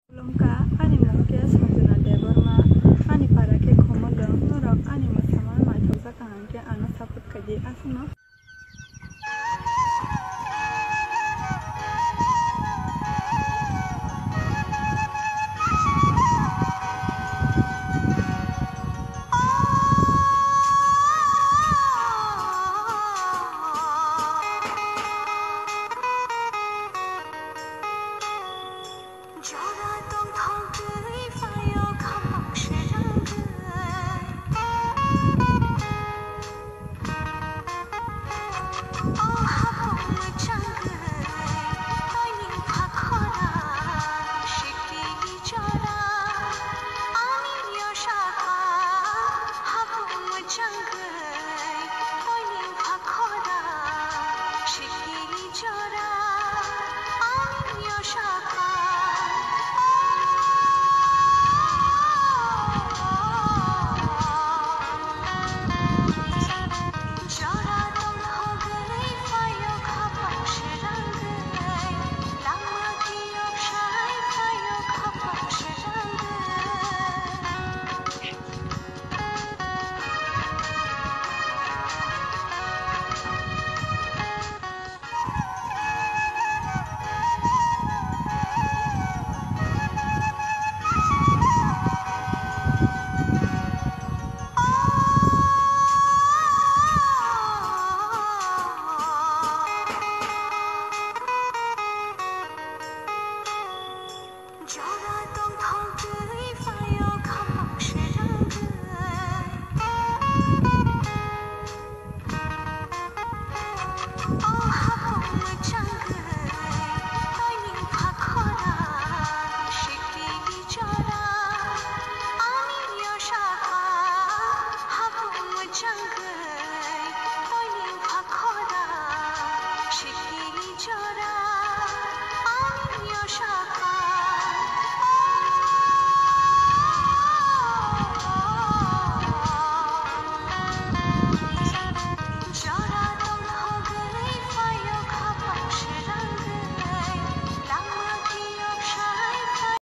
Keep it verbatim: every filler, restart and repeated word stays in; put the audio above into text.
Khulumkha, ani mung khe Sanjana Debbarma, ani para khe Khumulwng, norok ani mwsamung naithokjak kaham khe ano support khaidi, aswkno. Jora tongthok twi phaio khaphang srangwi. O hapung mwchangwi, toini phakhora, sitini jora, ani yosakha, hapung mwchangwi, toini phakhora, sitini jora, ani yosakha.